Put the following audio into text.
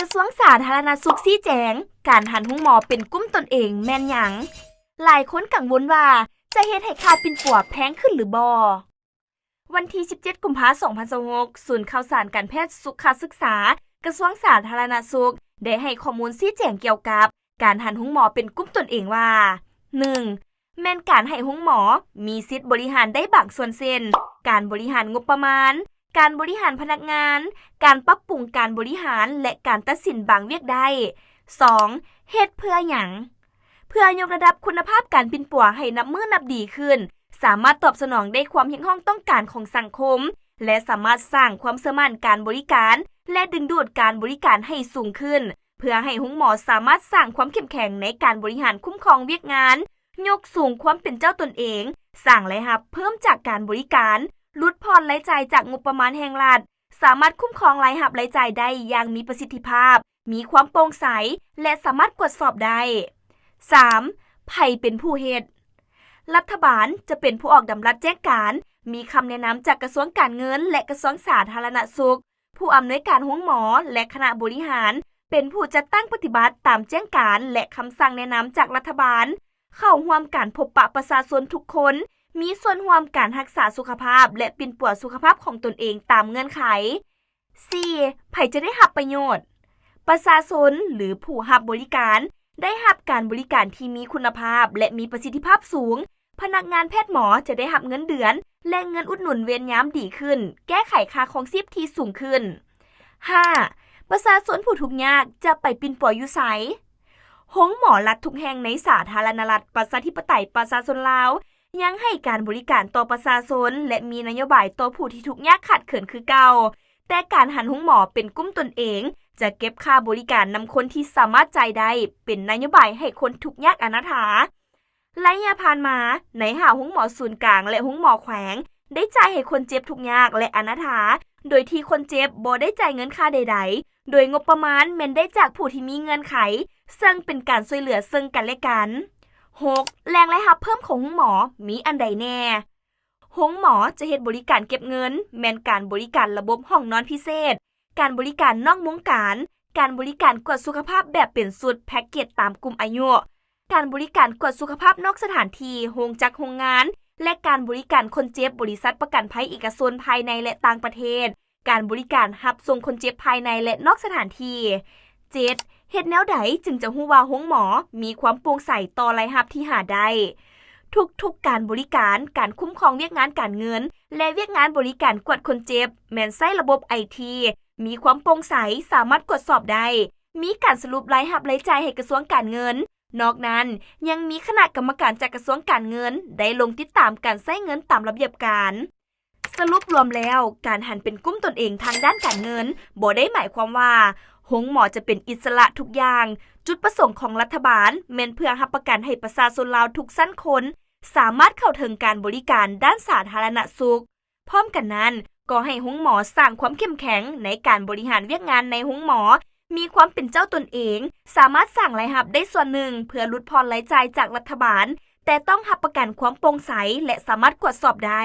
ະຊວງສາທາລະນະສຸກຊີ້ແຈງ ການຫັນໂຮງໝໍເປັນກຸ່ມຕົນເອງແມ່ນຫຍັງ? ຫຼາຍຄົນກັງວົນວ່າຈະເຮັດໃຫ້ຄ່າປິ່ນປົວແພງຂຶ້ນຫຼືບໍ່? ວັນທີສິບເຈັດ ກຸມພາ ສອງພັນຊາວຫົກ ສູນຂ່າວສານການແພດສຸຂະສຶກສາ ກະຊວງສາທາລະນະສຸກ ໄດ້ໃຫ້ຂໍ້ມູນຊີ້ແຈງກ່ຽວກັບການຫັນໂຮງໝໍເປັນກຸ່ມຕົນເອງວ່າ ໜຶ່ງ ແມ່ນການໃຫ້ໂຮງໝໍມີສິດບໍລິຫານໄດ້ບາງສ່ວນ ເຊັ່ນ ການບໍລິຫານງົບປະມານ, ການບໍລິຫານພະນັກງານ, ການປັບປຸງການບໍລິຫານ ແລະ ການຕັດສິນບາງວຽກໄດ້. ສອງ ເຮັດເພື່ອຫຍັງ? ເພື່ອຍົກລະດັບຄຸນນະພາບການປິ່ນປົວໃຫ້ນັບມື້ນັບດີຂຶ້ນ, ສາມາດຕອບສະໜອງໄດ້ຄວາມຮຽກຮ້ອງຕ້ອງການຂອງສັງຄົມ ແລະ ສາມາດສ້າງຄວາມເຊື່ອໝັ້ນການບໍລິການ ແລະ ດຶງດູດການບໍລິການໃຫ້ສູງຂຶ້ນ, ເພື່ອໃຫ້ໂຮງໝໍສາມາດສ້າງຄວາມເຂັ້ມແຂງໃນການບໍລິຫານຄຸ້ມຄອງວຽກງານ, ຍົກສູງຄວາມເປັນເຈົ້າຕົນເອງ, ສ້າງລາຍຮັບເພີ່ມຈາກການບໍລິການ, ຫຼຸດຜ່ອນລາຍຈ່າຍຈາກງົບປະມານແຫ່ງລັດ, ສາມາດຄຸ້ມຄອງລາຍຮັບລາຍຈ່າຍໄດ້ຢ່າງມີປະສິດທິພາບ, ມີຄວາມໂປ່ງໃສ ແລະ ສາມາດກວດສອບໄດ້. ສາມ ໃຜເປັນຜູ້ເຮັດ? ລັດຖະບານຈະເປັນຜູ້ອອກດຳລັດແຈ້ງການ, ມີຄຳແນະນຳຈາກກະຊວງການເງິນ ແລະ ກະຊວງສາທາລະນະສຸກ, ຜູ້ອຳນວຍການໂຮງໝໍ ແລະ ຄະນະບໍລິຫານ ເປັນຜູ້ຈັດຕັ້ງປະຕິບັດຕາມແຈ້ງການ ແລະ ຄຳສັ່ງແນະນຳຈາກລັດຖະບານ, ເຂົ້າຮ່ວມການພົບປະປະຊາຊົນທຸກຄົນ, ມີສ່ວນຮ່ວມການຮັກສາສຸຂະພາບ ແລະ ປິ່ນປົວສຸຂະພາບຂອງຕົນເອງຕາມເງື່ອນໄຂ. ສີ່ ໃຜຈະໄດ້ຮັບປະໂຫຍດ? ປະຊາຊົນ ຫຼື ຜູ້ຮັບບໍລິການ ໄດ້ຮັບການບໍລິການທີ່ມີຄຸນນະພາບ ແລະ ມີປະສິດທິພາບສູງ, ພະນັກງານແພດໝໍຈະໄດ້ຮັບເງິນເດືອນ ແລະ ເງິນອຸດໜູນເວນຍາມດີຂຶ້ນ, ແກ້ໄຂຄ່າຄອງຊີບທີ່ສູງຂຶ້ນ. ຫ້າ ປະຊາຊົນຜູ້ທຸກຍາກຈະໄປປິ່ນປົວຢູ່ໃສ? ໂຮງໝໍລັດທຸກແຫ່ງໃນສາທາລະນະລັດ ປະຊາທິປະໄຕ ປະຊາຊົນລາວ ຍັງໃຫ້ການບໍລິການຕໍ່ປະຊາຊົນ ແລະ ມີນະໂຍບາຍຕໍ່ຜູ້ທີ່ທຸກຍາກຂາດເຂີນຄືເກົ່າ, ແຕ່ການຫັນໂຮງໝໍເປັນກຸ່ມຕົນເອງ ຈະເກັບຄ່າບໍລິການນຳຄົນທີ່ສາມາດຈ່າຍໄດ້ ເປັນນະໂຍບາຍໃຫ້ຄົນທຸກຍາກອະນາຖາ. ໄລຍະຜ່ານມາ, ໃນຫ້າໂຮງໝໍສູນກາງ ແລະ ໂຮງໝໍແຂວງ ໄດ້ຈ່າຍໃຫ້ຄົນເຈັບທຸກຍາກ ແລະ ອະນາຖາ ໂດຍທີ່ຄົນເຈັບບໍ່ໄດ້ຈ່າຍເງິນຄ່າໃດໆ, ໂດຍງົບປະມານແມ່ນໄດ້ຈາກຜູ້ທີ່ມີເງື່ອນໄຂ, ເຊິ່ງເປັນການຊ່ວຍເຫຼືອເຊິ່ງກັນແລະກັນ. ຫົກ ແຫຼ່ງລາຍຮັບເພີ່ມຂອງໂຮງໝໍມີອັນໃດແດ່? ໂຮງໝໍຈະເຮັດບໍລິການເກັບເງິນ, ແມ່ນການບໍລິການລະບົບຫ້ອງນອນພິເສດ, ການບໍລິການນອກວົງການ, ການບໍລິການກວດສຸຂະພາບແບບເປັນຊຸດແພັກເກດຕາມກຸ່ມອາຍຸ, ການບໍລິການກວດສຸຂະພາບນອກສະຖານທີ່, ໂຮງຈັກໂຮງງານ ແລະ ການບໍລິການຄົນເຈັບບໍລິສັດປະກັນໄພເອກະຊົນພາຍໃນ ແລະ ຕ່າງປະເທດ, ການບໍລິການຮັບສົ່ງຄົນເຈັບພາຍໃນ ແລະ ນອກສະຖານທີ່. ເຈັດ ເຮັດແນວໃດຈຶ່ງຈະຮູ້ວ່າໂຮງໝໍມີຄວາມໂປ່ງໃສຕໍ່ລາຍຮັບທີ່ຫາໄດ້? ທຸກໆການບໍລິການ, ການຄຸ້ມຄອງວຽກງານການເງິນ ແລະ ວຽກງານບໍລິການກວດຄົນເຈັບ ແມ່ນໃຊ້ລະບົບໄອທີ, ມີຄວາມໂປ່ງໃສ, ສາມາດກວດສອບໄດ້, ມີການສະຫຼຸບລາຍຮັບລາຍຈ່າຍໃຫ້ກະຊວງການເງິນ. ນອກນັ້ນ, ຍັງມີຄະນະກຳມະການຈາກກະຊວງການເງິນ ໄດ້ລົງຕິດຕາມການໃຊ້ເງິນຕາມລະບຽບການ. ສະຫຼຸບລວມແລ້ວ, ການຫັນເປັນກຸ່ມຕົນເອງທາງດ້ານການເງິນ ບໍ່ໄດ້ໝາຍຄວາມວ່າ ໂຮງໝໍຈະເປັນອິດສະຫຼະທຸກຢ່າງ. ຈຸດປະສົງຂອງລັດຖະບານ ແມ່ນເພື່ອຮັບປະກັນໃຫ້ປະຊາຊົນລາວທຸກຊັ້ນຄົນ ສາມາດເຂົ້າເຖິງການບໍລິການດ້ານສາທາລະນະສຸກ. ພ້ອມກັນນັ້ນ, ກໍໃຫ້ໂຮງໝໍສ້າງຄວາມເຂັ້ມແຂງໃນການບໍລິຫານວຽກງານໃນໂຮງໝໍ, ມີຄວາມເປັນເຈົ້າຕົນເອງ, ສາມາດສ້າງລາຍຮັບໄດ້ສ່ວນໜຶ່ງເພື່ອຫຼຸດຜ່ອນລາຍຈ່າຍຈາກລັດຖະບານ, ແຕ່ຕ້ອງຮັບປະກັນຄວາມໂປ່ງໃສ ແລະ ສາມາດກວດສອບໄດ້.